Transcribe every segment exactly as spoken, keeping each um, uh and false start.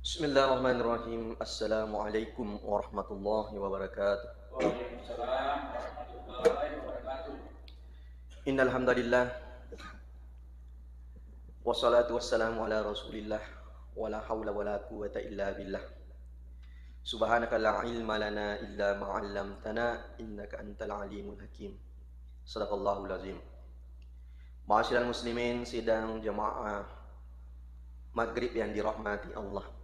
Bismillahirrahmanirrahim. Assalamualaikum warahmatullahi wabarakatuh. Innal hamdalillah. Wassalatu wassalamu ala Rasulillah. Wala haula wala quwwata illa billah. Subhanaka la ilma lana illa ma 'allamtana innaka antal alimul hakim. Sadaqallahul azim. Ma'asyiral muslimin, sidang jamaah maghrib yang dirahmati Allah.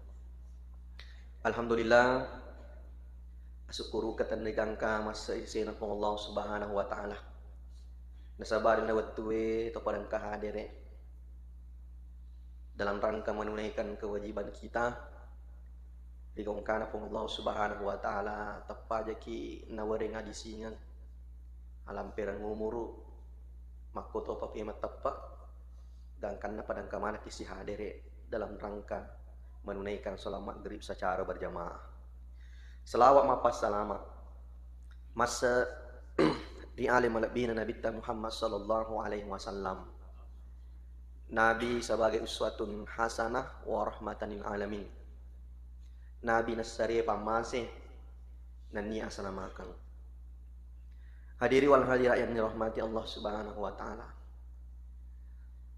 Alhamdulillah, asukkuruka tenri gangka masse isena Puang Allah Subhanahu wa Ta'ala. Nasaba ri wettue to padangka hadere dalam rangka menunaikan kewajiban kita ri gangkana Puang Allah Subhanahu wa Ta'ala, teppajaki nawereng adisingeng, alampereng umuru, makkotopa pemeng teppe, gangkanna padangka manekki sihadere dalam rangka menunaikan salat maghrib secara berjamaah. Selawat mappassalama masse ri ale malebbina Nabitta Muhammad sallallahu alaihi wasallam. Nabi sebagai uswatun hasanah wa rahmatan lil alamin. Nabi nassare pammase nennia asalamakeng. Hadiri wal hadirat yang dirahmati Allah Subhanahu wa Ta'ala.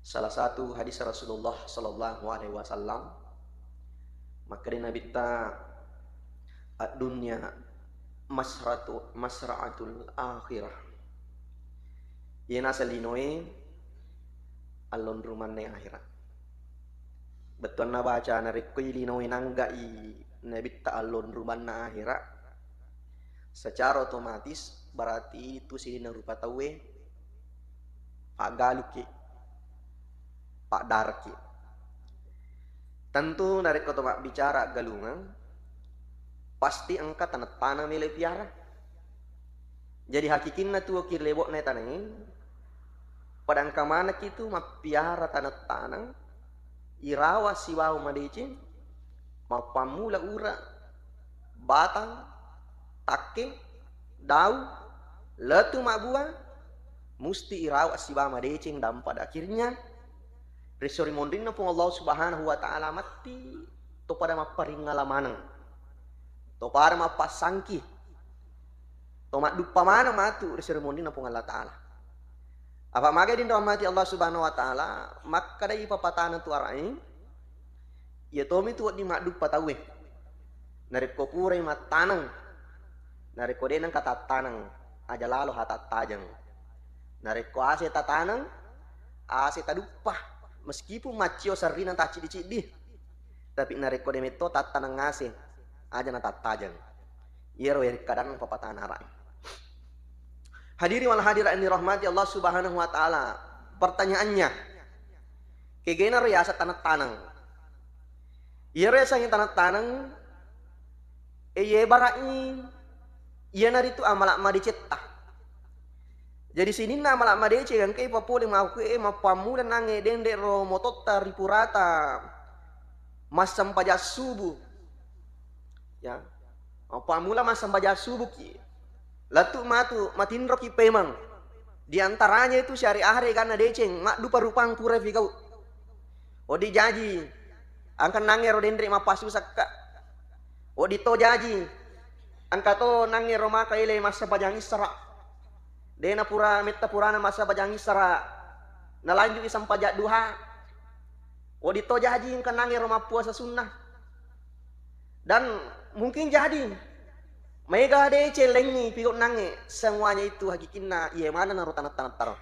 Salah satu hadis Rasulullah sallallahu alaihi wasallam, makkeda Nabitta, "Ad-dunya masratu-, masra'atul akhirah." Iye naseng linoe allonrumanna ahera. Bettuanna baca, narekko i linoe nanggai Nabitta allonrumanna ahera, secara otomatis berarti itu sininna rupa tauwe paggaluki, paddareki. Tentu narekko to mabbicara aggalungeng, pasti engka taneng-taneng melo piara. Jadi hakikinna tuo ki ri lebo'na tanae, pada engka manekki tu mappiara taneng-taneng, irawa sibawa madeceng, mappammula ura, batang, takke, daung, lettu mabbua, musti irawa sibawa madeceng, dan pada akhirnya ri esso ri monrinna Puang Allah Subhanahu wa Ta'ala matti to pada mapparingala maneng, to pada mappassangki, to madduppa maneng matu ri esso ri monrinna Puang Allah Ta'ala. Apa magai dinro mati Allah Subhanahu wa Ta'ala, makkedai papatana tu arai, iya tomi tu wedding madduppa tauwe. Narekko purai mattaneng, narekko de nengka tattaneng, aja lalo ha tattajeng. Narekko ase tataneng, ase taduppa, meskipun maccio serrina tacciddi-ciddi, tapi narekko de metto tattaneng ase, aja na tattajeng. Iyaro iyarikkadanna papatana arai. Hadiri wal hadirat yang dirahmati Allah Subhanahu wa Ta'ala. Pertanyaannya, kegena ro yaseng taneng-taneng? Iyaro yasengnge taneng-taneng, e, yebara'i iyanaritu amala madecetta. Jadi sininna amala madeceng engkai papole makku e, mappammula nangnge denre ro mototta ri purata massempajang subuh. Ya. Mappammula massempajang subuhki. Lettu matu matinroki pemeng. Di antaranya itu siare ahre ganna deceng, maddupa rupang pura figau. Odi jaji, engka nangnge ro denre mappasusakka. Odi to jaji, engka to nangnge ro maka ele massempajang issara. Dena pura metta purana massempajang issara. Nalanjui sempajang duha. Odi to jaji engka nangnge ro mappuasa sunnah. Dan mungkin jadi maega deceng lengngi pigonangnge, semuanya itu hakikinna iye maneng naro taneng-taneng taro.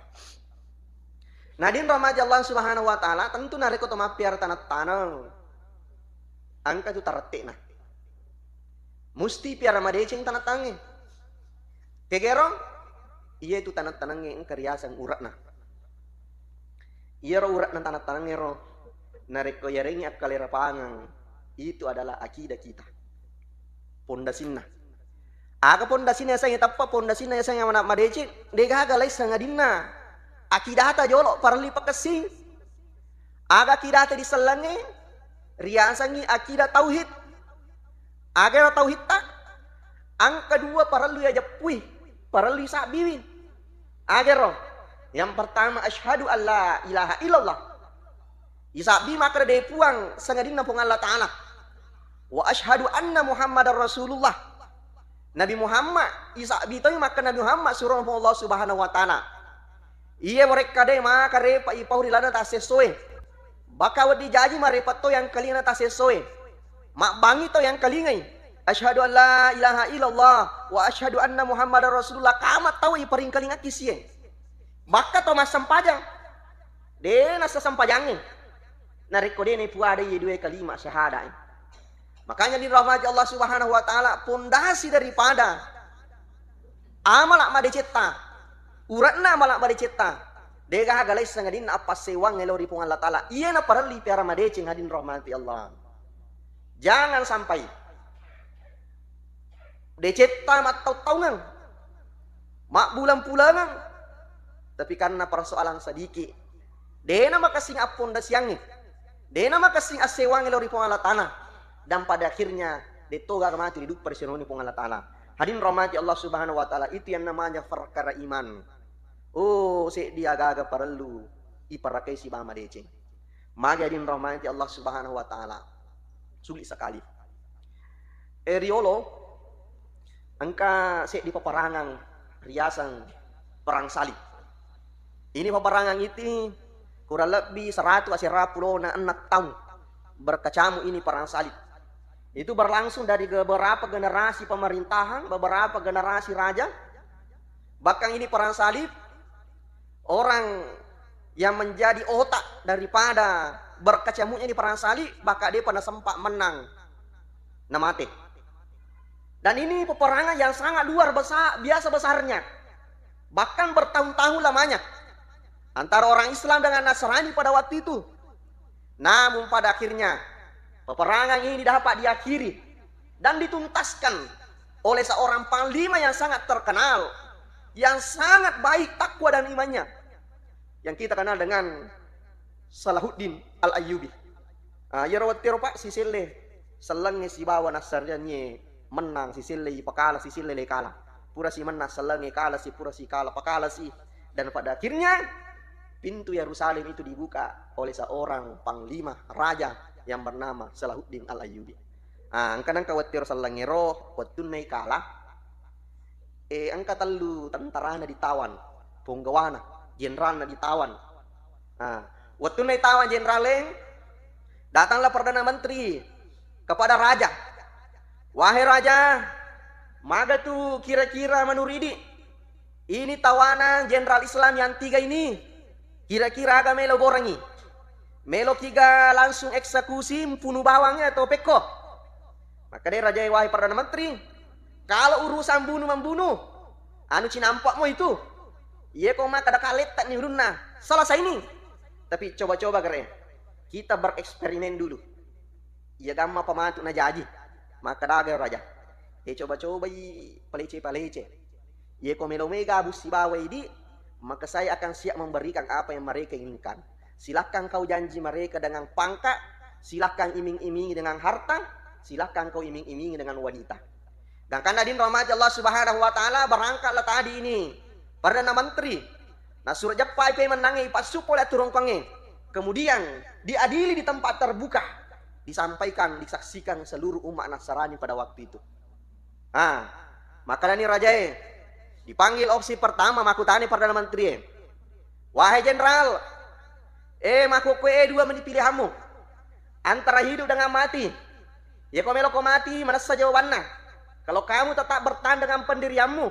Nadin rahmati Allah Subhanahu wa Ta'ala, tentu narekko to mappiara taneng-taneng, engka tu tarette'na. Musti piara madeceng taneng-tanengnge. Kegero, iye tu taneng-tanengnge engka riaseng ure'na. Iyaro ure'na taneng-tanengngero, narekko yarengngi akkalerapangeng, itu adalah akidah kita. Pondasinna. Aga pondasinna yasengnge teppa, pondasinna yasengnge mana madeceng, degaga laisseng adinna akidata jolo parellu pakessing. Aga akidata disellengnge, riasengngi akidah tauhid. Aga ero tauhidta? Engka dua parellu yajeppui, parellu isabbiwi. Aga ero? Yang pertama, asyhadu alla ilaha illallah. Isabbi makkeda de puang sangadinna Puang Allah Ta'ala. Wa asyhadu anna Muhammadar Rasulullah. Nabi Muhammad, isabbi toi makkeda Nabi Muhammad surona Puang Allah Subhanahu wa Ta'ala. Iye warekka de maka repa ipau ri laleng tassessoe. Baka wedding jaji marepa to yang kalingana tassessoe. Mabbangi to yang kalingai. Asyhadu an la ilaha illallah wa asyhadu anna Muhammadar Rasulullah. Kama tau iparingkalingakki sie. Bakka to massempajang. De nassa sempajangnge. Narekko de naipuada iye dua kalima syahada e. Makanya dirahmati Allah Subhanahu wa Ta'ala, pondasi daripada amala madecetta, ure'na amala madecetta, degaga laisseng adinna appassewang lao ri Puang Allah Ta'ala. Iyana parellu piara madeceng, hadirin rahmati Allah. Jangan sampai decetta mattau-taungeng, mabbuleng-pulengeng, tapi karena persoalan sedikit, dena makessing appondasiangnge, dena makessing assewangnge lao ri Puang Allah Ta'ala, dan pada akhirnya de toga matu riduppa ri senoni Puang Allah Ta'ala. Hadirin rahmati Allah Subhanahu wa Ta'ala, itu yang namanya perkara iman. Oh, seddi aga-aga parellu iparakai sibawa madeceng. Magi hadirin rahmati Allah Subhanahu wa Ta'ala. Sulit sekali. Eh, riolo, engka seddi peperangan riaseng Perang Salib. Ini peperangan itu kurang lebih seratu asera pulona enneng taung berkecamuk ini Perang Salib. Itu berlangsung dari beberapa generasi pemerintahan, beberapa generasi raja. Bahkan ini Perang Salib, orang yang menjadi otak daripada berkecamuknya ini Perang Salib, bahkan dia pernah sempat menang. Namate. Dan ini peperangan yang sangat luar besa-, biasa besarnya. Bahkan bertahun-tahun lamanya. Antara orang Islam dengan Nasrani pada waktu itu. Namun pada akhirnya, peperangan ini dapat diakhiri dan dituntaskan oleh seorang panglima yang sangat terkenal, yang sangat baik takwa dan imannya, yang kita kenal dengan Salahuddin Al-Ayyubi. Ah, iyaro wettero, Pak, siselle sellengnge sibawa nassariangnge mennang, siselle ipakala, siselle le kala. Pura si mennang sellengnge kala si, pura si kala pakala si. Dan pada akhirnya pintu Yerusalem itu dibuka oleh seorang panglima raja yang bernama Salahuddin Al-Ayyubi. Ah, engka nengka wettero sellengngero, wettunna ikala, eh, engka tellu tentarana ditawan, ponggawana, jenderalna ditawan. Ah, wettunna itawan jenderale, datanglah Perdana Menteri kepada raja. Wahai raja, maga tu kira-kira menurut idi? Ini tawanan jenderal Islam yang tiga ini, kira-kira aga melo gorengi? Meloki ga langsung eksekusi, mpunu bawang atau pekko? Makkeda raja, wahai Perdana Menteri, kalau urusan bunuh membunuh, anu cinampak mo itu. Iya ko makkeda kaletta ni ulunna, selesai ni. Tapi coba-coba gere, kita bereksperimen dulu. Iya gamma pamatu na jaji. Makkeda aga raja, eh, coba-cobai palece-palece. Iya ko melo mega gabung sibawa idi, maka saya akan siap memberikan apa yang mereka inginkan. Silahkan kau janji mereka dengan pangkat, silahkan iming-imingi dengan harta, silahkan kau iming-imingi dengan wanita. Gangkanna hadirin rahmati Allah Subhanahu wa Ta'ala, berangkatlah tadi ini Perdana Menteri. Nasuro jeppai pemennangnge, ipassuppo le turungkangnge. Kemudian diadili di tempat terbuka, disampaikan, disaksikan seluruh umat Nasrani pada waktu itu. Ah, makkedani rajae, dipanggil opsi pertama, makkutani Perdana Menteri e, wahai jenderal, eh, makkukue dua meni pilihanmu, antara hidup dengan mati. Iya ko meloko mati, manessa jawabanna. Kalau kamu tetap bertahan dengan pendirianmu,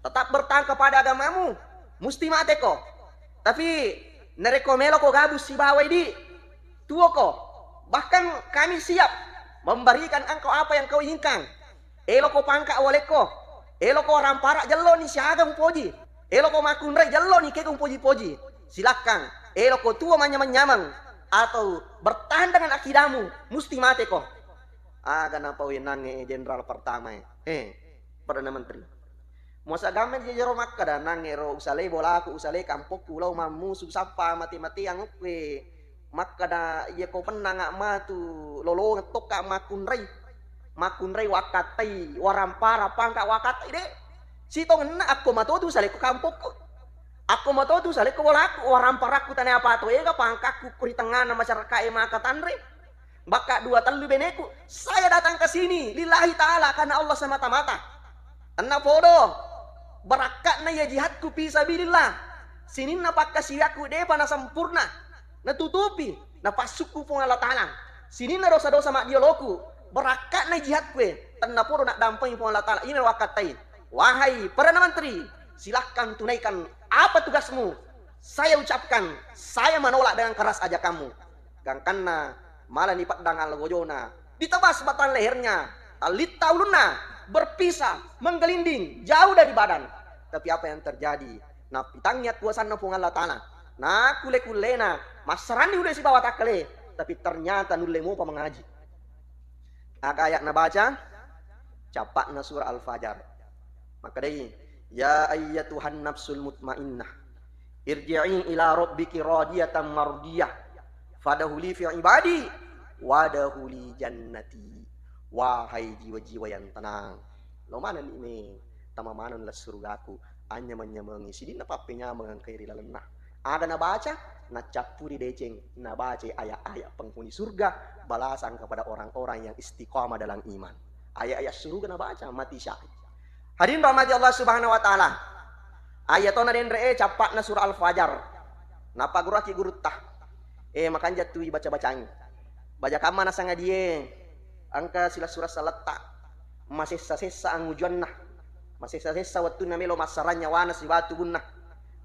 tetap bertahan kepada agamamu, musti mateko. Tapi narekko meloko gabung sibawa idi, tuoko. Bahkan kami siap memberikan engkau apa yang kau inginkan. Eloko pangka walekko, eloko rampara jelloni siaga mupoji, eloko makkunrai jelloni kega mupoji-poji. Silahkan, eloko tuo manyameng-nyameng atau bertahan dengan akidamu, musti mateko. Aga napaui nangnge jenderal pertama e, eh, Perdana Menteri. Muasa gamme jejero makkeda, nangnge ro usalei bolaku, usalei kampokku, lao mammusu, sappa mate-mateang okkoe. Makkeda, iya ko pennanga matu lolongeng tokka makkunrai. Makkunrai wakkattai, warampara pangka wakkattai de. Sitongenna akko matotu usalekko kampokku. Akko matotu usalekko bolaku, waramparakku tania pato ega pangkakku ko ri tengngana masyarakat e maka tanre. Bakka dua tellu beneku, saya datang ke sini lillahi ta'ala, karena Allah semata-mata. Tennapodo barakka'na iya jihadku fi sabilillah. Sininna pakkasiwiakku depa nasempurna, natutupi, napassukku Puang Allah Ta'ala. Sininna dosa-dosa maddioloku, barakka'na jihadku e, tennapodo naddampengi Puang Allah Ta'ala. Ina wakkattai, wahai Perdana Menteri, silahkan tunaikan apa tugasmu. Saya ucapkan, saya menolak dengan keras ajakanmu. Gangkanna malani peddang algojona, ditebas batang lehernya, talitta ulunna, berpisah, menggelinding, jauh dari badan. Tapi apa yang terjadi? Napitangngi akuasanna Puang Allah Ta'ala. Nakulle-kullena, massaranni ule sibawa takkale, tapi ternyata nulle mopa mengaji. Aga ayat nabaca? Cappa'na surah Al-Fajar. Makkedai, "Ya ayyatuhan nafsul mutmainnah, irji'i ila rabbiki radiyatan mardiyah, fadkhuli fi ibadi, wadkhuli jannati." Wahai jiwa-jiwa yang tenang, lo manenni me tama maneng la surugaku, anyameng-nyamengi sininna pappenyameng engkai ri lalenna. Aga nabaca? Naccappuri deceng, nabacai ayat-ayat penghuni surga, balasan kepada orang-orang yang istiqamah dalam iman. Ayat-ayat surga nabaca, mati syahid. Hadirin rahmati Allah Subhanahu wa Ta'ala. Ayat tona denre e, cappa'na surah Al-Fajar. Napagguruaki gurutta. Eh, makanja tu ibaca-bacangi. Baja kamma nasangadie, engka sila surah saletta. Masessa-sessa angujuanna. Masessa-sessa wettunna melo massarang nyawana sibawa tubunna.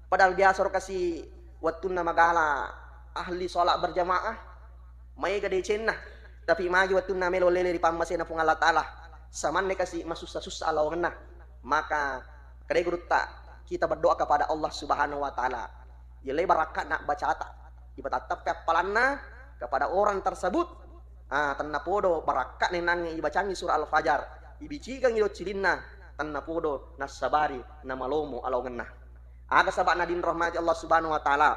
Padahal biasa ro kasi wettunna magala ahli sholat berjamaah, maega decenna. Tapi magi wettunna melo lele ri pammasena Puang Allah Ta'ala, samanne kasi masussa-sussa alawangenna. Maka kedai gurutta, kita berdoa kepada Allah Subhanahu wa Ta'ala. Yelai barakka na bacata, ipatattappai appalanna kepada orang tersebut. Ah, tennapodo barakka nenangnge ibacangi surah Al-Fajar, ibicikangi doccilinna, tennapodo nassabari namalomo alawangenna. Aga saba'na, hadirin rahmati Allah Subhanahu wa Ta'ala?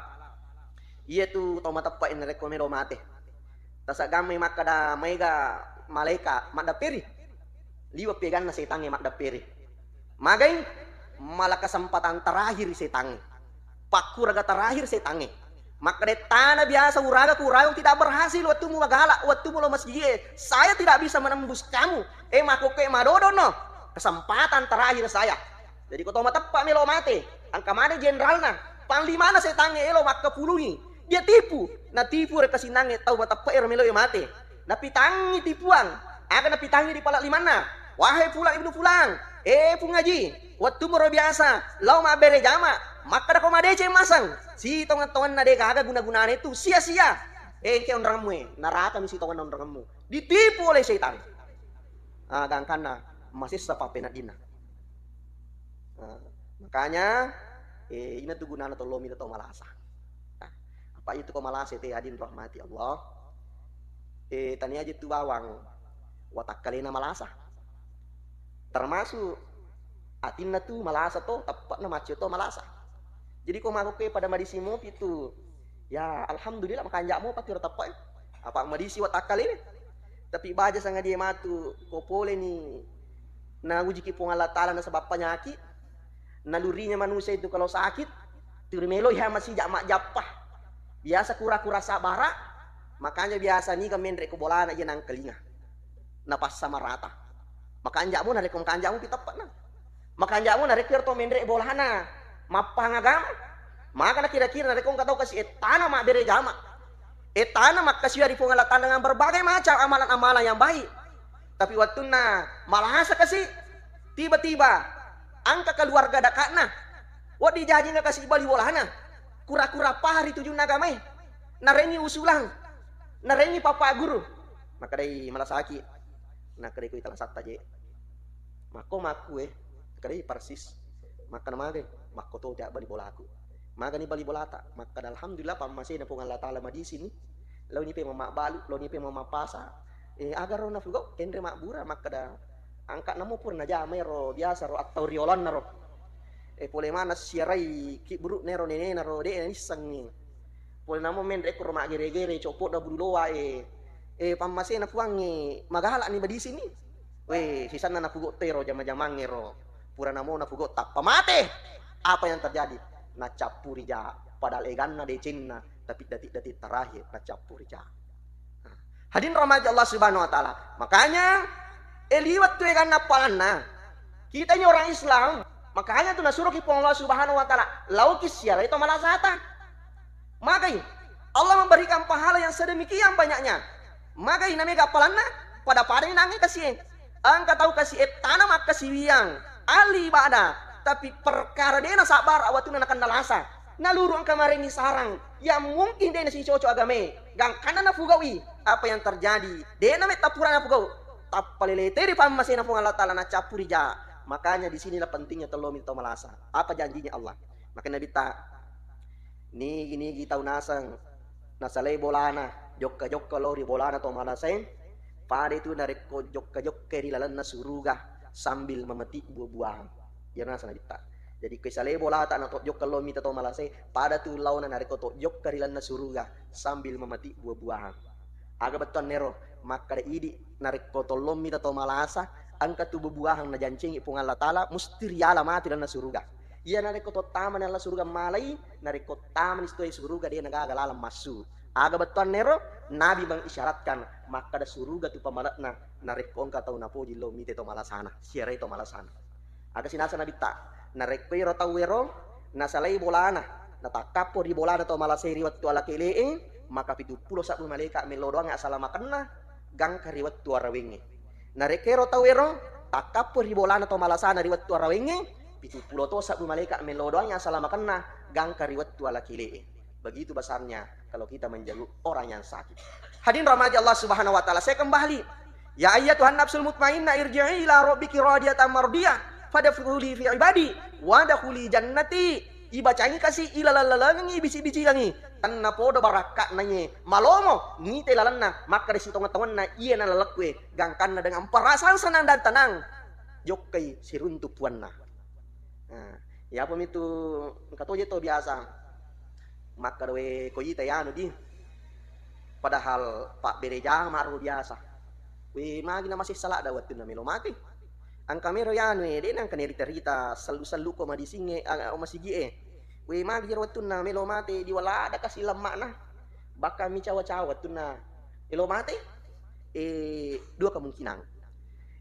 Iyatu tau mateppe'e narekko melo mate. Tasaggammai makkeda maega malaeka maddapperi. Liwe' peganna setangnge maddapperi. Magai? Mala kesempatan terakhir setangnge. Pakkuraga terakhir setangnge. Makkeda, "Tana biasa uraga, kuraga tidak berhasil, wettumu magala, wettumu lo masjid e. Saya tidak bisa menembus kamu. Eh, makkokkoe madodono. Kesempatan terakhir saya." Jadi ko tau mateppa melo mate, engka maneng jenderalna, panglimana setangnge elo makkapulungi. Dia tipu, natipu rekka sinnangnge tau mateppa ero melo mate. Napitangngi tipuang, aga napitangngi ri pala limanna. "Wahai Fulan ibnu Fulan, eh Pung Haji, wettumuro biasa lao mabbere jama, makkeda ko madeceng maseng, sitongeng-tongenna de gaga guna-gunana itu, sia-sia. Eh, engke onremmu e, narakami sitongeng onremmu." Ditipu oleh setan. Ah, gangkanna masessa pappeneddinna. Nah, makanya, eh, ina tu gunana tollo mita tau malasa. Nah, apa itu ko malasa te, hadirin rahmati Allah? Eh, tania je tu bawang watakkalena malasa. Termasuk atinna tu malasa to, teppe'na maccio to malasa. Jadi ko makkokkoe pada madisi mopi tu, ya alhamdulillah, makanja mopa tiro teppe'e. Apa madisi watakkalena. Tapi baja sangadie matu ko poleni naujiki Puang Allah Ta'ala nasaba panyaki, nalurinya manusia itu kalau sakit, turi melo iya masija majjappa. Biasa kura-kura sabara, makanya biasa niga menre ko bolana iya nangkalinga. Napassa marata. Makanja'mu narekko makanja'mu pi teppe'na. Makanja'mu narekko ero to menre bolana mappahang agama. Maka nakira-kira narekko engka tau kasi ettana mabbere jama. Ettana makkasiwiang ri Puang Allah Ta'ala dengan berbagai macam amalan-amalan yang baik. Tapi wettunna malasa kasi, tiba-tiba engka keluarga daka'na, wedding jajinga kasi bali bolana. Kura-kura paha ri tujunna agamae. Narengngi usulang. Narengngi papa guru. Makkedai malasaki. Nakkedai ko italasatta je. Makko makku e. Kedai persis. Makkeda magai, makko to te abbali bolaku. Magani bali bolata. Makkeda alhamdulillah pammasena Puang Allah Ta'ala madisini. Launi pe mamabbalu, launi pe mamapasa. Eh, aga ro nafugau, enre mabbura, makkeda, angka namo pura najama ero biasa ro attau riolanna ro. Eh, pole mana siarai ki burukna ero nenena ro, de' naissengngi. Pole namo menre ko ro maggere-gere, coppo da bulu loa e. Eh, pammasena Puangnge, magala'ni madisini. Weh, sisanna nafugo tero jama-jamangnge ro. Pura namo nafugo tappa mate. Apa yang terjadi? Nacappuri ja. Padahal eganna decenna, tapi detik-detik terakhir nacappuri ja. Nah, Hadirin rahmati Allah Subhanahu wa Ta'ala. Makanya, eh, liwat tu eganna appalanna. Kita ini orang Islam, makanya tu nasuroki Puang Allah Subhanahu wa Ta'ala, lauki siarai to malasata. Magai Allah memberikan pahala yang sedemikian banyaknya. Magai namega appalanna, pada-pada nange kasie. Engka tau kasi ettana makkasiwiang, ahli ibadah, tapi perkara de nasabbara wettunna nakenna lasa. Naluru engka marengngi sarang yang mungkin de nasicoco agamae, gangkanna nafugaui. Apa yang terjadi? De nametta pura nafugau. Tappa lelete ri pammasena Puang Allah Ta'ala nacappuri ja. Makanya di sinilah pentingnya tellomi tau malasa. Apa janjinya Allah? Maka Nabitta, nigi-nigi tau naseng nasalai bolana, jokka-jokka lao ri bolana to malasae, pada itu narekko jokka-jokka ri lalenna suruga sambil memetik buah-buahan. Iya naseng Nabitta. Jadi, ko salai bolata na to jokka lao mita to malasae, pada tu laona narekko to jokka ri lalenna suruga sambil memetik buah-buahan. Aga bettuanna ero? Makkada idi, narekko to lao mita to malasa, engka tu buah-buahan najancengi Puang Allah Ta'ala, musti riala matu lalenna suruga. Iya narekko to tama ri lalenna suruga malai, narekko tamani sitoe suruga de nagaga laleng massu. Aga bettuanna ero? Nabi mengisyaratkan makkada suruga tu pamale'na narekko engka tau napoji lao mite to malasana, siarai to malasana. Aga sinaseng Nabitta, narekko ero tau ero nasalai bolana, natakkappo ri bolana to malasae ri wettu ala kele'e, maka pitu pulo sabbu malaika mello doang asalamakenna gangka ri wettu arawengnge. Narekko ero tau ero takkappo ri bolana to malasana ri wettu arawengnge, pitu pulo to sabbu malaika mello doang asalamakenna gangka ri wettu ala kele'e. Begitu besarnya kalau kita menjenguk orang yang sakit. Hadirin rahmati Allah Subhanahu wa Ta'ala, saya kembali. Ya ayyatuhan nafsul mutmainnah, irji'i ila rabbiki radiyatan mardiyah, fadkhuli fi ibadi, wadkhuli jannati. Ibacangi kasi, ilalalengengi, bisi-bisikangi. Tennapodo barakka'na iye. Malomo, ngite lalenna, makkada sitongeng-tongenna iye nalalekkue, gangkanna dengan perasaan senang dan tenang. Jokkai siruntu puanna. Nah, iyapamitu engka toje to biasa makkada, "We, ko ita yanu di, padahal pabbere jama ro biasa. We, magi na masessa ladda wettunna melo mate. Engka mero yanu e, de nangka nerita-rita, sellu-sellu ko madisingnge, a, masigie. We, magi jero wettunna melo mate, di walada kasi lemma'na. Bakka mi cawa-cawa wettunna melo mate." Eh, dua kemungkinan.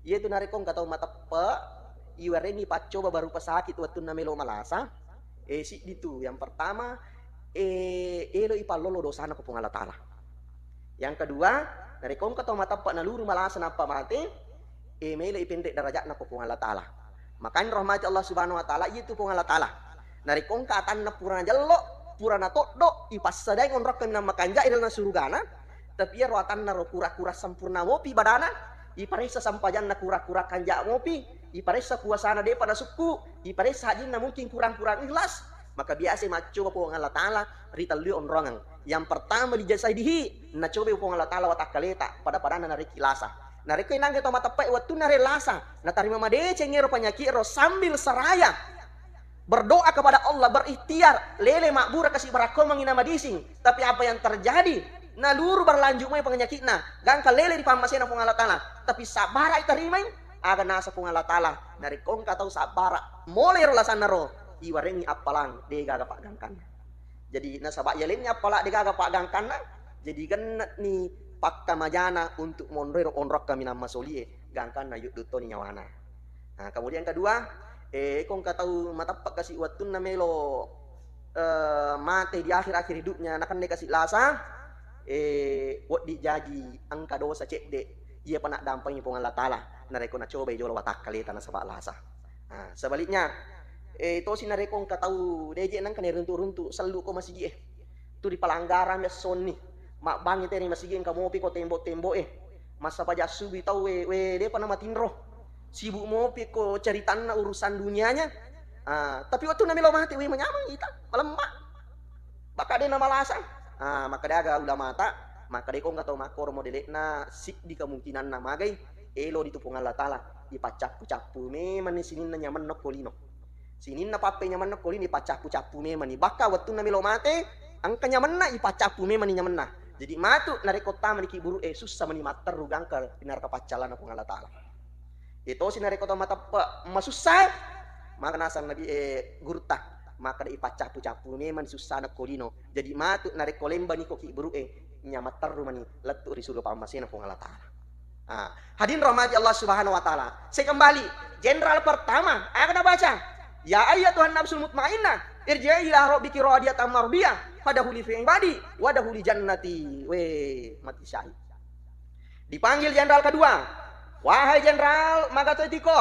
Iyatu narekko engka tau mateppe, iwarengngi paccoba barupa sakit wettunna melo malasa, eh, siddi tu. Yang pertama, eh, elo ipallolo dosana ko Puang Allah Ta'ala. Yang kedua, narekko engka tau mateppe naluru malasa nappa mate, eh, melo ipenre darajatna ko Puang Allah Ta'ala. Makanya rahmati Allah Subhanahu wa Ta'ala, iyatu Puang Allah Ta'ala. Narekko engka atanna pura najello, pura natoddo, ipassadai onrokka minang makanja ri lalenna surugana, tapi iyaro atanna ro kura-kura sempurna mopi badana, iparessa sampajanna kura-kura kanja mopi, iparessa puasana depa nasukku, iparessa hajinna mungkin kurang-kurang ikhlas, maka biasa maccoba Puang Allah Ta'ala ri tellui onrongeng. Yang pertama, lijasadihi, nacobai Puang Allah Ta'ala watakkaleta, pada-padanna narekki lasa. Narekko inangge to mateppe wettunna re lasa, natarima madeceng ero panyakit ro sambil seraya berdoa kepada Allah, berikhtiar, lele mabbura kasi barakkomengi namadising. Tapi apa yang terjadi? Naluru berlanjut moi panyakitna, gangka lele ri pammasena Puang Allah Ta'ala. Tapi sabbara itarimai, aga nasa Puang Allah Ta'ala, narekko engka tau sabbara, mole ro lasanna ro, iwarengngi appalang, degaga paggangkanna. Jadi, nasaba yalenni appala degaga paggangkanna, jadi genne'ni pakkamajana untuk monroi ro onrokka minang masolie, gangkanna yuddu toni nyawana. Nah, kemudian kedua, eh, ko engka tau mateppe kasi wettunna melo, eh, mate di akhir-akhir hidupnya, nakenna kasi lasa, eh, wedding jaji engka dosa cedde, iyapa naddampengi Puang Allah Ta'ala, narekko nacobai jolo watakkaleta nasaba lasa. Nah, sebaliknya, eh, tosi narekko engka tau deje nangka neruntu-runtu, sellu ko masigi e. Tu ripalanggarang biassonni. Mabbangi teri masigi engka mopi ko tembok-tembok e. Massapajang subuh tau e, we, depa namatinro. Sibuk mopi ko ceritanna urusan dunianya. Ah, tapi wettunna melo mate, we, manyameng ita, malemma. Maka de namalasa. Ah, maka de aga ulamata, maka de ko engka tau makkoro modelekna siddi kemungkinanna magai, elo ditu Puang Allah Ta'ala, ipaccappu-cappu memanni sininna nyamenna ko lino. Sininna pappe nyamenna ko lino ipaccappu-cappu memanni. Bakka wettunna melo mate, engka nyamenna ipaccappu memanni nyamenna. Jadi matu narekko tamani ki buru e, sussa mani matteru gangka ri naraka paccalana Puang Allah Ta'ala. Iyatosi narekko tau mateppe masussa, maka naseng Nabi e, gurutta, maka de ipaccappu-cappu memang sussana ko lino. Jadi matu narekko lembani ko ki buru e, Nyameng terru mani lettu ri surga pammasena Puang Allah Ta'ala. Ah, hadirin rahmati Allah Subhanahu wa Ta'ala. Saya kembali, jenderal pertama, aga nabaca? "Ya ayyatuhan nafsul mutmainnah, irji'i ila rabbiki radiyatan mardiyah, fadkhuli fi ibadi, wadkhuli jannati." Weh, mati syahid. Dipanggil jenderal kedua, "Wahai jenderal, maga toi tiko?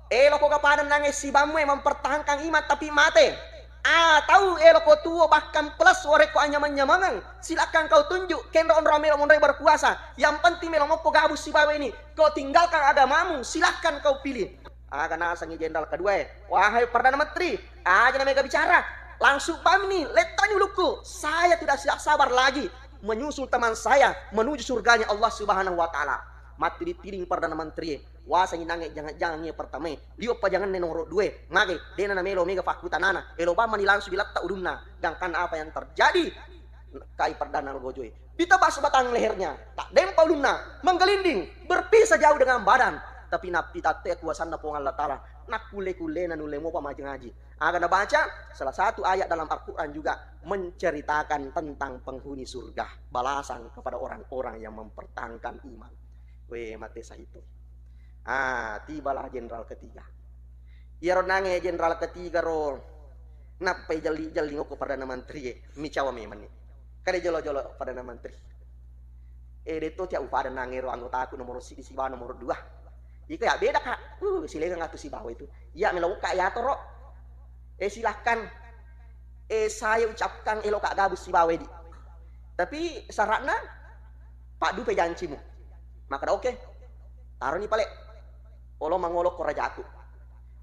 Eloko ga pada nangnge sibammu e mempertahankan iman tapi mate? Atau eloko tuo bahkan plus warekko anyameng-nyamengeng? Silahkan kau tunjuk, kenro onrang melo monroi berkuasa. Yang penting melo mokko gabung sibawa ini. Kau tinggalkan agamamu, silahkan kau pilih." Aga nasengngi jenderal kedua e, "Wahai Perdana Menteri, aja na mega bicara. Langsung pamini, lettani ulukku. Saya tidak siap sabar lagi menyusul teman saya menuju surganya Allah Subhanahu wa Ta'ala." Matti dittiling Perdana Menteri e, wasengngi nangnge jangang-jangang e pertama e, liwe pajangenna nomor dua e, mage, dena namelo mega fakkutanana, elo bamani langsung diletta ulunna, gangkanna apa yang terjadi? Kai Perdana Gojo e. Ditebas batang lehernya, taddempa ulunna, menggelinding, berpisah jauh dengan badan. Tapi nappitatte kuasanna Puang Allah Ta'ala, nakkulle-kullena nulle mopa majangaji. Aga nabaca, salah satu ayat dalam Al-Quran juga menceritakan tentang penghuni surga, balasan kepada orang-orang yang mempertahankan iman. Weh, mate sahito. Ah, tibalah jenderal ketiga. Iyaro nangnge jenderal ketiga ro, nappai jelli-jelli okko Perdana Menteri e, micawa memanni. Kada jolo-jolo Perdana Menteri. Eh, detto tiap upada nangnge ro anggotaku nomor sidi sibawa nomor dua. Iko ya beda, Kak. Uh, silengang atu sibawa itu. Iya melo ka yatoro. Eh, silahkan. Eh, saya ucapkan elo ka gabung sibawa di. Tapi syaratna paddupe jancimu. Makkeda, "Oke, taroni pale. Olo mangolo ko rajaku."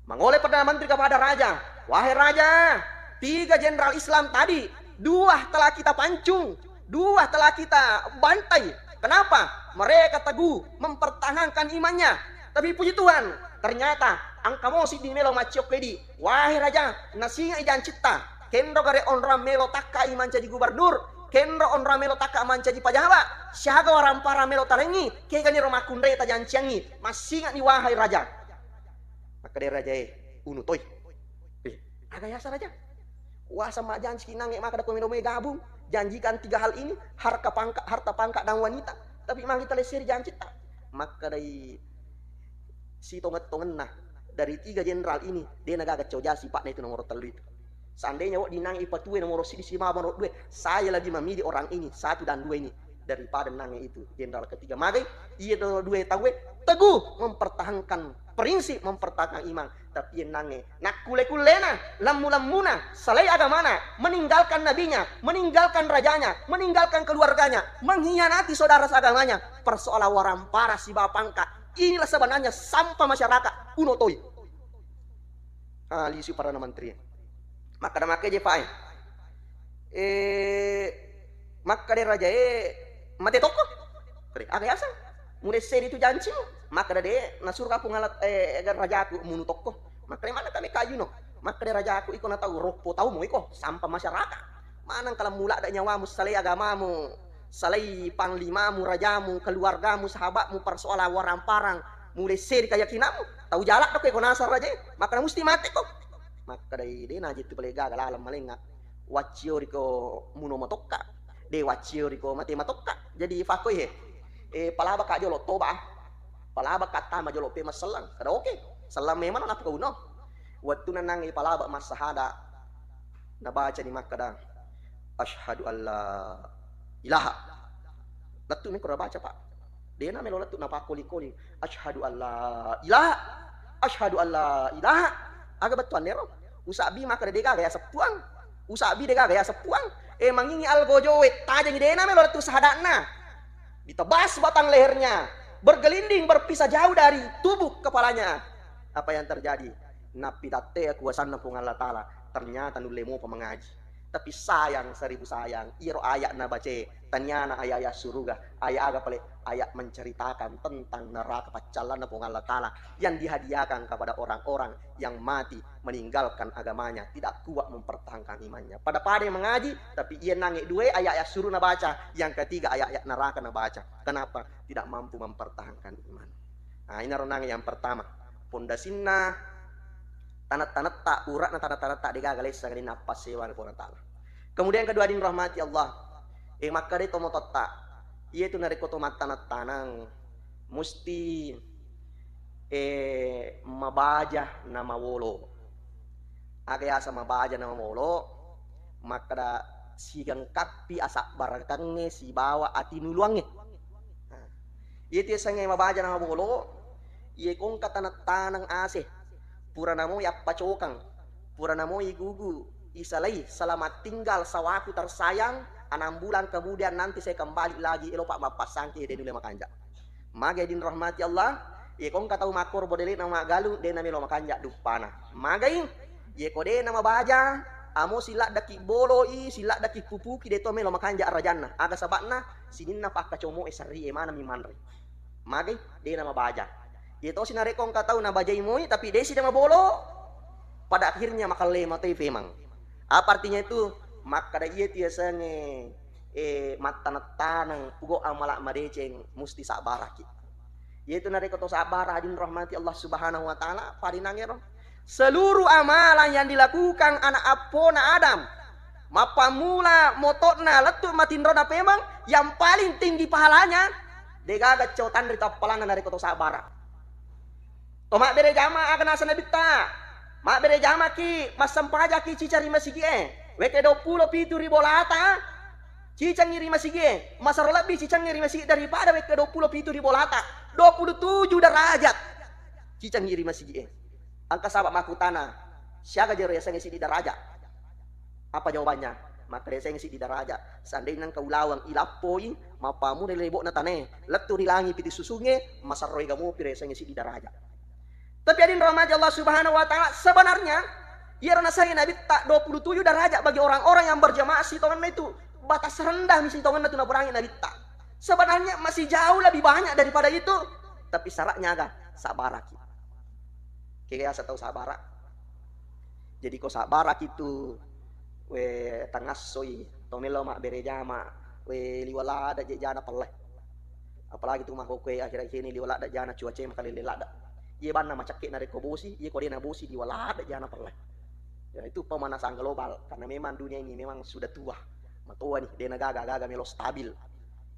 Mangole Perdana Menteri kepada raja, "Wahai raja, tiga jenderal Islam tadi, dua telah kita pancung, dua telah kita bantai. Kenapa? Mereka teguh mempertahankan imannya. Tapi puji Tuhan, ternyata engka mo siddi melo macciokko di. Wahai raja, nasingai jancitta. Kenro gare onrang melo takkai mancaji gubernur, kenro onrang melo takka mancaji pajaba, siaga waramparang melo tarengngi, kegani ro makkunrai tajanciangngi. Massingani wahai raja." Makkeda raja e, "Unu toi." Eh, aga yasa raja? Wasa majjanci nangnge makkeda ko melo mai gabung, janjikan tiga hal ini, harta pangkat, harta pangkat dan wanita. Tapi magi talesseri jancitta. Makkedai sitongeng-tongenna, dari tiga jenderal ini, dena gaga coja sipatna itu nomor tellu itu. Seandainya wedding nangnge ipatue nomor sidi sibawa nomor dua, saya lebih memilih orang ini, satu dan dua ini, daripada nangnge itu jenderal ketiga. Magai, iya nomor dua tauwe teguh mempertahankan prinsip, mempertahankan iman. Tapi iya nangnge nakkulle-kullena, lemmu-lemmuna, salai agamana, meninggalkan nabinya, meninggalkan rajanya, meninggalkan keluarganya, mengkhianati saudara seagamanya, persoalan warampara sibawa pangkat. Inilah sebenarnya sampah masyarakat. Uno toi. Ah, lisu Perdana Menteri. Makkeda makkeda je pae. Eh, makkeda raja e, "Mate tokko." Kede, "Aga yaseng? Mulai sedi tu jancimu." Makkeda de, "Nasuro kapung alat, eh, rajaku munu tokko." Makkeda, "Mana kami kayuno?" Makkeda rajaku, "Iko na tau roppo tau mo iko, sampah masyarakat. Manang kala muladda nyawamu, salai agamamu, salai panglimamu, rajamu, keluargamu, sahabatmu, persoalan waramparang, mulai sedi keyakinanmu, tau jalak doko iko nasar raja e, makkeda musti mate ko." Makkedai, "De naje tu pale gaga laleng malenga. Waccio riko muno matokka. De waccio riko mate matokka. Jadi fakoi he. Eh, palaba ka jolo toba. Palaba ka tama jolo pe masellang." Kada oke. Sellang memang nappa uno. Wettu nanang palaba massahada. Nabacani makkeda, "Asyhadu alla ilaha." Lettu mekko nabaca, Pak. Dena melo lettu napakkoli-koli. "Asyhadu alla ilaha. Asyhadu alla ilaha." Aga bettuanna ero? Usabbi makkeda de gaga yaseng Puang. Usabbi de gaga yaseng Puang. Eh, mangingi algojoe, tajengi dena melo lettu sahadakna. Ditebas batang lehernya. Bergelinding berpisah jauh dari tubuh kepalanya. Apa yang terjadi? Nappitatte kuasanna Puang Allah Ta'ala. Ternyata nulle mopa mengaji. Tapi sayang, seribu sayang, iyaro ayat nabacae, taniana ayat-ayat suruga, ayat aga pale, ayat menceritakan tentang neraka paccallanna Puang Allah Ta'ala yang dihadiahkan kepada orang-orang yang mati meninggalkan agamanya, tidak kuat mempertahankan imannya. Pada-pada yang mengaji, tapi iya nange dua ayat-ayat suruh nabaca, yang ketiga ayat-ayat neraka nabaca. Kenapa? Tidak mampu mempertahankan iman. Nah, ini orang yang pertama. Pondasinna tanah-tanah tak, uratna tanah-tanah tak degaga lessa kali nappa sewa Puang Allah Ta'ala. Kemudian kedua, hadirin rahmati Allah. Eh, makkeda to matotta, iyatu narekko to mattaneng-taneng, musti, eh, mabaja na mawolo. Aga yaseng mabaja na mawolo? Makkeda sigengkappi asabbarakengnge sibawa atinuluangnge. Nah, iyatu yasengnge mabaja na mawolo, iye ko engka taneng-taneng ase, pura namo yappacokang, pura namo igugu, isalai, selamat tinggal sawaku tersayang, enam bulan kemudian nanti saya kembali lagi, elopa mappassangke, de nulle makanja. Magai dinrahmati Allah, iye ko engka tau makkoro bodele'na maggalung, de namelo makanja duppana. Magai, iye ko de namabaja, amo siladdaki boloi, siladdaki pupuki, de to melo makanja arajanna. Aga saba'na? Sininna pakkacomo'e sarri'e maneng mi manre. Magai, de namabaja. Iya tosi narekko engka tau nabajai moi, tapi desi de mabolo, pada akhirnya makalle matoi pemang. Apa artinya itu? Makkeda iyatu yasengnge, eh, mattaneng-taneng, ugo amala madeceng, musti sabbaraki. Iyatu narekko to sabbara, hadin rahmati Allah Subhanahu wa Ta'ala, parinangero. Seluruh amalan yang dilakukan anak appona Adam, mappammula moto'na lettu matinrona pemang, yang paling tinggi pahalanya, degaga cau tanri tappalanna narekko to sabbara. To mabbere jama aga naseng Nabitta, mabbere jamaki, massempajaki ciceng ri masigi'e, wekka duappulo pitu ri bolata, cicengngi ri masigi'e, masero lebbi cicengngi ri masigi daripada wekka duappulo pitu ri bolata, duappulo tuju derajat cicengngi ri masigi'e. Engka saba makkutana, siaga jero yasengnge siddi daraja? Apa jawabannya? Makkeda yasengnge siddi daraja. Seandainya engka ulaweng ilappoi, mappammula lebo'na tanae, lettu ri langi piti susungnge, masarroi gamopi ro yasengnge siddi daraja. Tapi adin rahmati Allah Subhanahu wa Ta'ala, sebenarnya iyaro nasengnge Nabitta duappulo tuju daraja bagi orang-orang yang berjamaah sitongenna itu, batas rendah mi sitongenna tu napurangi Nabitta. Sebenarnya masih jauh lebih banyak daripada itu. Tapi syaratnya aga? Sabbaraki. Kega yaseng tau sabbara? Jadi ko sabbaraki tu, we, tangassoi to melo mabbere jama, we, liwa ladde je jana pelle. Apalagi tu makkokkoe akhir-akhir ini liwa ladde jana, cuaca makalele ladde. Iye banna macakke narekko bosi, iye ko de nabosi liwa ladde jana pelle. Ya, itu pemanasan global, karena memang dunia ini memang sudah tua. Matoa ni, de nagaga-gaga melo stabil.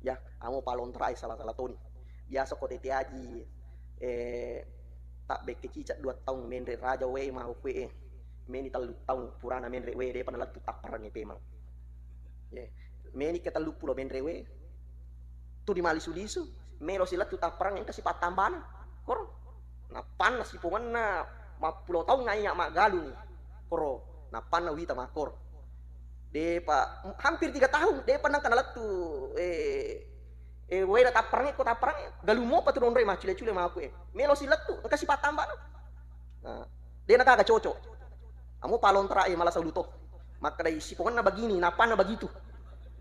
Ya, amo palontra e sala-sala toni. Biasa ko tette aji, eh, tabbekke ciceng dua taung menre raja we makkokkoe, eh. Meni tellu taung purana menre we, depa nalettu tapparengnge pemang. Ya. Meni ke telluppulo menre we, tu dimalisu-lisu, melo si lettu tappareng engka sipattambana. Koro. Nappanna sipongenna mappulo taung naiya maggalungi. Koro. Nappanna wita makkoro. Depa, hampir tiga tahun, depa nengka nalettu, eh, eh, wena tappareng ko tappareng, galung mopa tu donroi maccule-cule makkokkoe. Melo si lettu, engka sipattambana. Nah, de nagaga cocok. Amo palontra e malasa ulu to. Makkedai sipongenna bagini, nappanna bagitu.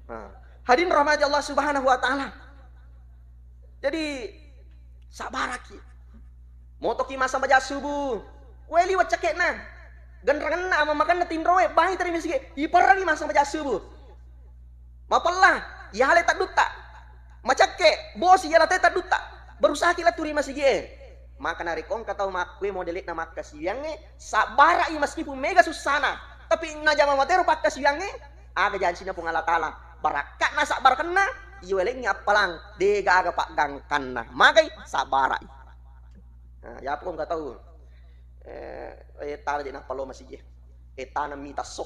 Nah, hadirin rahmati Allah Subhanahu wa Ta'ala. Jadi, sabbaraki. Motoki massempajang subuh. We liwa cekke'na. Genrengenna, amammakenna tinroe, bangi teri misige. Iperrangi massempajang subuh. Mapella, yale taddutta. Macakke, bosi yala te taddutta. Berusahaki lettu ri masigie. Maka narekko engka tau makkue modele'na makkasiwiangnge, sabbara'i meskipun mega sussana. Tapi najama matero pakkasiwiangnge, aga janjinna Puang Allah Ta'ala. Barakka'na sabbarakenna, iwalengngi appalang, de gaga paggangkanna. Magai sabbara'i. Nah, yapo engka tau, eh, eh, tana je nappa lo masigi. Eh, tana mita so.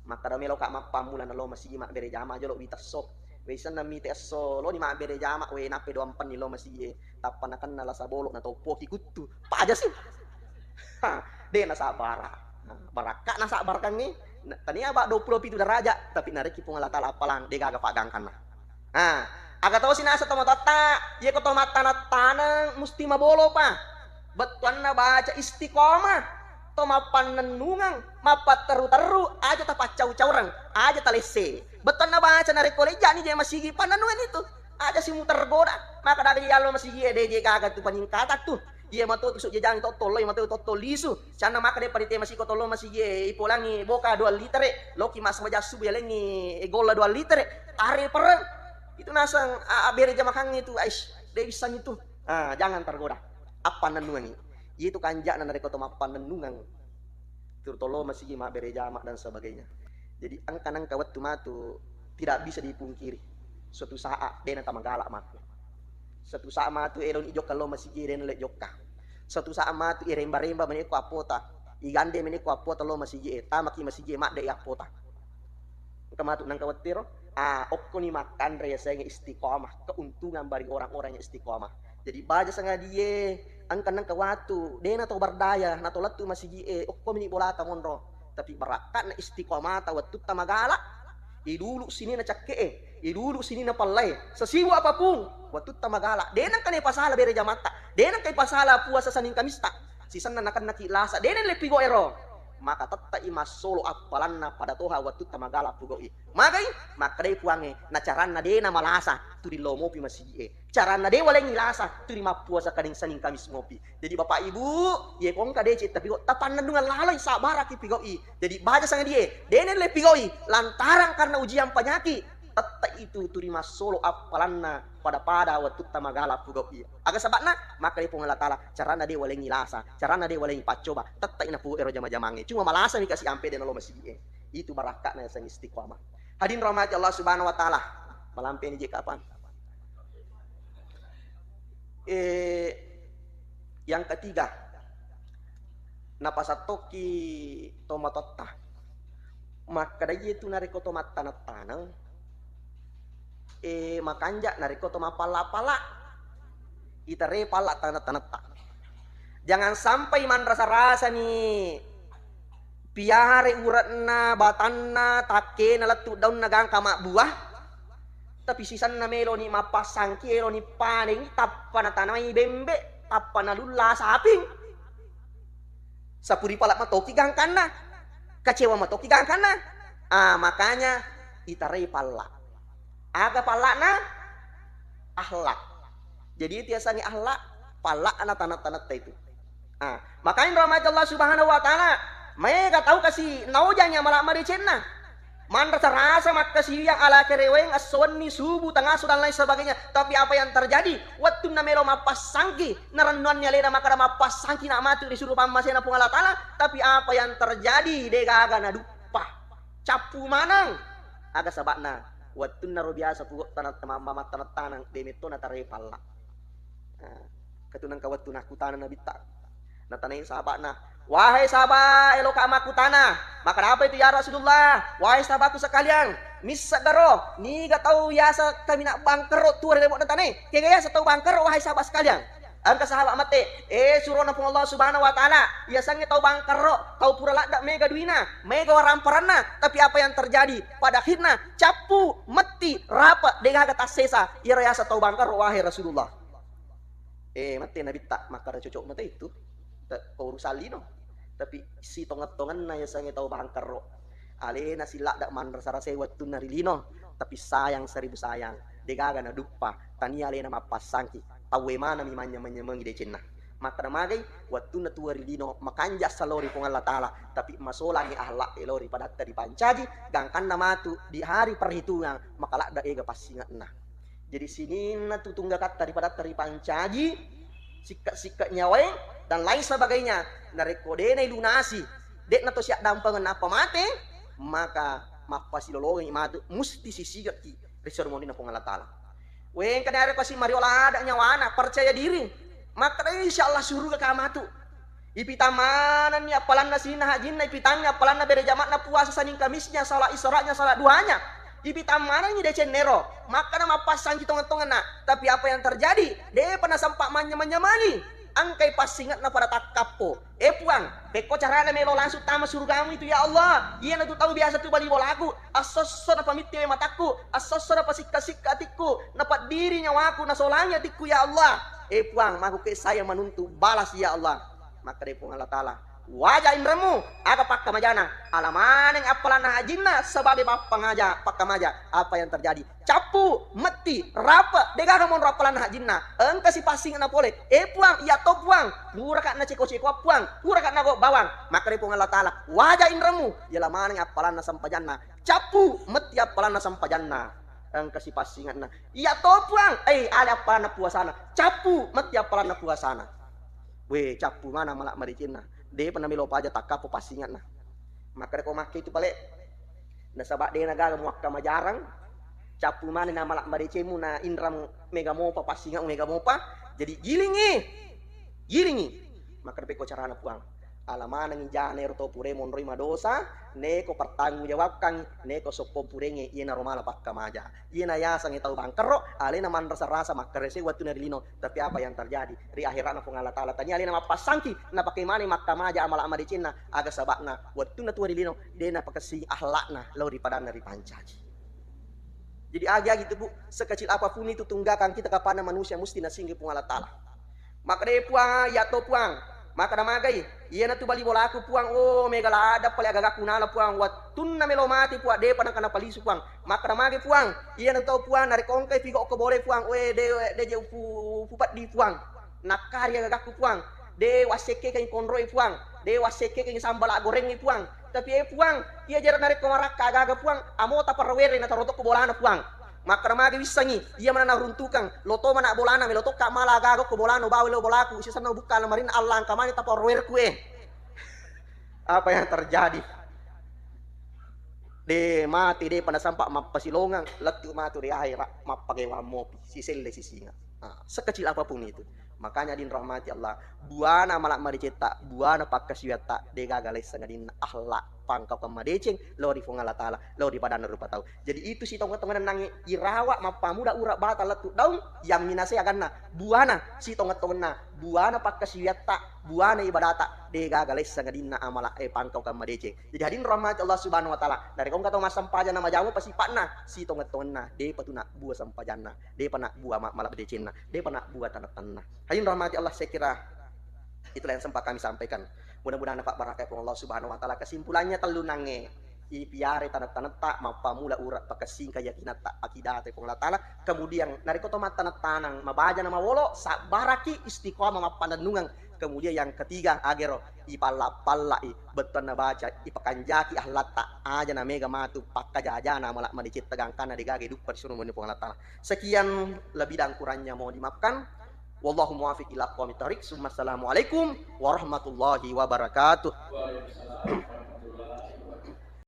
Makkada meloka mappammula nalo masigi mabbere jama jolo wita so. We isenna mita esso, loni mabbere jama, we nappa doampenni lo masigi. Tappa nakenna lasa bolo, natoppoki kuttu. Paja si. Ha, de nasabbara. Nah, barakka'na sabbarakengngi. Na-, tania ba dua puluh pitu daraja, tapi narekki Puang Allah Ta'ala appalang, de gaga paggangkanna. Nah, aga tosi naseng tomatoatta, iya ko to mattaneng-taneng musti mabolopa. Bettuanna baca istiqomah, to mappannennungeng, mappatteru-teru, aja tapaccau-caureng, aja talesse. Bettuanna baca narekko lejjani je masigi pannennungeng itu, aja simuter goda, maka dada yallo masigi e de je gaga tu peningkatan tu. Iya mato tu sujajang to tolloi mato to tollisu. Canna maka de panitia masiko tollo masigi e ipolangi boka dua litere, loki massempajang subuh yalengi golla dua litere, tare pereng. Itu naseng a, a bere jamakangnge itu, aish, de bissang itu. Ah, jangan tergoda. Appannennungangi. Itu kanja'na narekko to mappannennungang. Turu tollo masigi mabbere jama dan sebagainya. Jadi engka nengka wettu matu tidak bisa dipungkiri. Suatu saat dena tamagala matu. Suatu saat matu eloni jokka lo masigi, dena le jokka. Suatu saat matu iremba-remba meniko appota, igande meniko appota lo masigi e, tamaki masigi e, madde appota. Engka matu nangka wettero, ah, okkoni makkanre yasengnge istiqomah, keuntungan bagi orang-orang yang istiqomah. Jadi baja sangadie, engka nangka watu, dena to berdaya, na to lettu masigi e, okko mini bolata monro. Tapi barakkatna istiqomata wettutta magala, idulu sinina cakke e, idulu sinina pallae, sesibu apapun, wettutta magala, dena engka ne pasala bere jamatta, dena engka pasala puasa Senin Kamista, sisenna nakennaki lasa, dena le pigo ero. Maka tette'i massolo appalanna pada toha wettutta magala pugau'i. Magai? Makkedai Puangnge, na caranna de namalasa, tuli lao mopi masigi'e. Caranna de walengngi lasa, tuli mappuasa kadeng Senin Kamis mopi. Jadi Bapak Ibu, ye kongka deceng tapi kok tapannennungeng laloi, sabaraki pigau'i. Jadi baja sangadie, de nelle pigau'i lantaran karena ujian penyakit. Tette itu tuli massolo appalanna pada-pada wettutta magala pugau'i. Aga saba'na? Makkedai Puang Allah Taala, caranna de walengngi lasa, caranna de walengngi paccoba, tette'i napugu ero jama-jamangnge. Cuma malasami kasi ampe de nalo masigi'e. Itu barakka'na yaseng istiqomah. Hadirin rahmati Allah Subhanahu wa Taala. Malampeni je kapang. Eh, yang ketiga, napasattokki tomatoatta. Makkeda iye tu narekko to mattaneng-taneng, eh, makanja narekko to mappalla-palla. Itere palla taneng-tanetta. Jangan sampai manrasa-rasani piare ure'na, batanna, takkena, lettu daunna gangka mabbuah, tapi sisenna meloni mappassangki, eloni panengi, tappa natanai bembe, tappa nalulla saping. Sapuri pala matoki gangkanna, kacewa matoki gangkanna. Ah, makanya itarai palla. Aga palla'na? Akhlak. Jadi itu yasengnge akhlak, palla'na taneng-tanetta itu. Ah, makanya rahmati Allah Subhanahu wa Taala, maega tau kasi naojangi amala madecenna. Manrasa-rasa makkasiwiang, ala kereweng, esso wenni, subuh, tengasu dan lain sebagainya. Tapi apa yang terjadi? Wettunna melo mappassangki, narennuanni alena makkeda mappassangki, na matu disuruh pammasena Puang Allah Taala. Tapi apa yang terjadi? Degaga naduppa. Cappu maneng. Aga saba'na? Wettunna ro biasa pugau taneng, ma-, ma-, mattaneng-taneng, de metto natarai palla. Nah, ketunang ka wettu nakkutana Nabitta. Natanai sahaba'na, "Wahai sahabat, eloka makkutana, makkeda apa itu ya Rasulullah? Wahai sahabatku sekalian, missegga ro, niga tau yasa kaminang bangkerro tuo ri lebo'na tanae? Kega yasa tau bangkerro, wahai sahabat sekalian?" Engka sahabat mate, eh, surona Puang Allah Subhanahu wa Taala, yasengnge tau bangkerro, tau pura ladde mega duina, mega waramparanna, tapi apa yang terjadi? Pada akhirna cappu, metti, rape, degaga tassesa, iyaro yasa tau bangkerro, wahai Rasulullah. Eh, mate Nabitta, makkeda cocok mate itu. Te-, ko urusan lino. Tapi sitongeng-tongenna yasengnge tau bangkerro. Alena siladde manrasa-rasai wettunna ri lino, tapi sayang seribu sayang, degaga naduppa, tania alena mappassangki, tauwe manami manyameng-nyamengi decenna. Makkeda magai, wettunna tuo ri lino, makanja salori Puang Allah Taala, tapi masolangi akhlak elori padatta dipancaji, gangkanna matu di hari perhitungan, maka ladde ega passinge'na. Jadi sininna tu tunggakatta ri padatta ripancaji, sikke-sikke nyawae, dan lain sebagainya. Narekko de nailunasi, de'na to siaddampengeng nappa mate, maka mappasilolongengi matu, musti sisigekki ri sermonina Puang Allah Taala. Wengka narekko si mario lada nyawana, percaya diri, makkeda insya Allah suruga ka matu. Ipitang manenni appalanna sininna hajinna, ipitangngi appalanna bere jama'na puasa Senin Kamisnya, salat Isra'nya, salat duhanya. Ipitang manenni decennero. Makkeda mappassangki tongeng-tongenna. Tapi apa yang terjadi? Depa nasempa manyameng-nyamengi. Engkai passinge'na pada takkappo. Eh Puang, pekko carana melo langsung tama surugamu itu ya Allah. Iyanatu tau biasa tu bali bolaku. Esso-esso napamitti matakku. Esso-esso napasikka-sikka atikku. Napaddiri nyawaku, nasolangi atikku ya Allah. Eh Puang, maku ke saya menuntut balas ya Allah. Makkeda Puang Allah Taala, waja inremmu, aga pakkamajana? Ala maneng appalanna hajinna sebagai pappangaja, pakkamaja. Apa yang terjadi? Cappu, metti, rape, degaga monro appalanna hajinna. Engka si passinge'na pole. Eh Puang, iya to Puang, puraka naceko-ceko Puang, puraka nago bawang. Makkeda Puang Allah Taala, waja inremmu, yala maneng appalanna sempajanna. Cappu, metti appalanna sempajanna. Engka si passinge'na. Iya to Puang, eh, ale appalanna puasana. Cappu, metti appalanna puasana. We, cappu mana mala madecenna. Depa namelo paja takkappo passinge'na. Makkeda ko makke itu pale. Nasaba de nagaga muakkamajarang. Cappu maneng na amala madecengmu, na inrang mega mopa, passinga mega mopa. Jadi gilingngi, gilingngi. Makkeda pekko carana Puang. Ala manengngi jana ero tau purae monroi madosa, neko pertanggung jawabkan, neko soppong purengnge, iyanaro mala pakkamaja. Iyana yasengnge tau bangkerro, alena manrasa-rasa makkarese wettunna ri lino. Tapi apa yang terjadi? Ri akhiratna Puang Allah Taala, tania alena mappassangki, napake maneng makkamaja amala madecenna, aga saba'na? Wettunna tuo ri lino, de napakessing akhlakna lao ri padanna ripancaji. Jadi agi-agi tu, Bu, sekecil apapun itu tunggakan kita kepada manusia, mesti nasinggi Puang Allah Taala. Makkeda, "Eh, Puang, ya to, Puang." Makkeda magai, "Iyanatu bali bolaku, Puang, oh, mega ladda pale agagaku nala, Puang. Wettunna melo mati, Puang, depa nangka napalisu, Puang." Makkeda magai, "Puang, iyana to, Puang, narekko engkai pigokko bolae, Puang, we, de, de je upu-, upupeddi, Puang. Nakkari agagaku, Puang. De wassekkekengngi konroe, Puang. De wassekkekengngi sambala gorengnge, Puang. Tapi, eh, Puang, iya jera narekko marakka agaga, Puang, amota parwere natarotokko bolana, Puang." Makkeda magi wissengngi, iya mana naruntukang, lo to mana bolana, melo tokka mala agaga ko bolana, bawa lo bolaku, sisenna bukka lamarinna Allah, engka mani taparwerku, eh. Apa yang terjadi? De mati, de pada sampa mappasilongang, lettu matu ri akhirat, mappagewang mopi, siselle sisinga. Ah, sekecil apapun itu. Makanya, din rahmati Allah, buana amala madecetta, buana pakkasiwiatta, de gaga lesseng adinna akhlak pangkaukang madeceng lao ri Puang Allah Taala, lao ri padanna rupa tau. Jadi itu sitongeng-tongenna nangnge irawa mappamuda ura bata lettu daung, yang minasai aganna, buana sitongeng-tongenna, buana pakkasiwiatta, buana ibadata, de gaga lesseng adinna amala e pangkaukang madeceng. Jadi hadirin rahmati Allah Subhanahu wa Taala, narekko engka tau massempajang na majama pasipa'na, sitongeng-tongenna, depa tu nabbua sempajanna, depa nabbua ma-, mala madecenna, depa nabbua tanettanna. Hadirin rahmati Allah, saya kira itulah yang sempat kami sampaikan. Mudah-mudahan napabbarakkai Puang Allah Subhanahu wa Taala. Kesimpulannya, tellu nangnge ipiarai taneng-tanetta, mappamula ura pakessing keyakinatta, akidata Puang Allah Taala. Kemudian, narekko to mattaneng-taneng, mabaja na mawolo, sabbaraki, istiqomah mappanennungeng. Kemudian yang ketiga, agero ipalla-pallai bettuanna baca, ipakanjaki akhlatta, aja na mega matu pakkajajana amala madecetta gangkanna degaga iduppa ri surona Puang Allah Taala. Sekian, lebih dan kurangnya mohon dimaafkan. Wallahu muwaffiq ila aqwamit thariq. Summa assalamualaikum warahmatullahi wabarakatuh.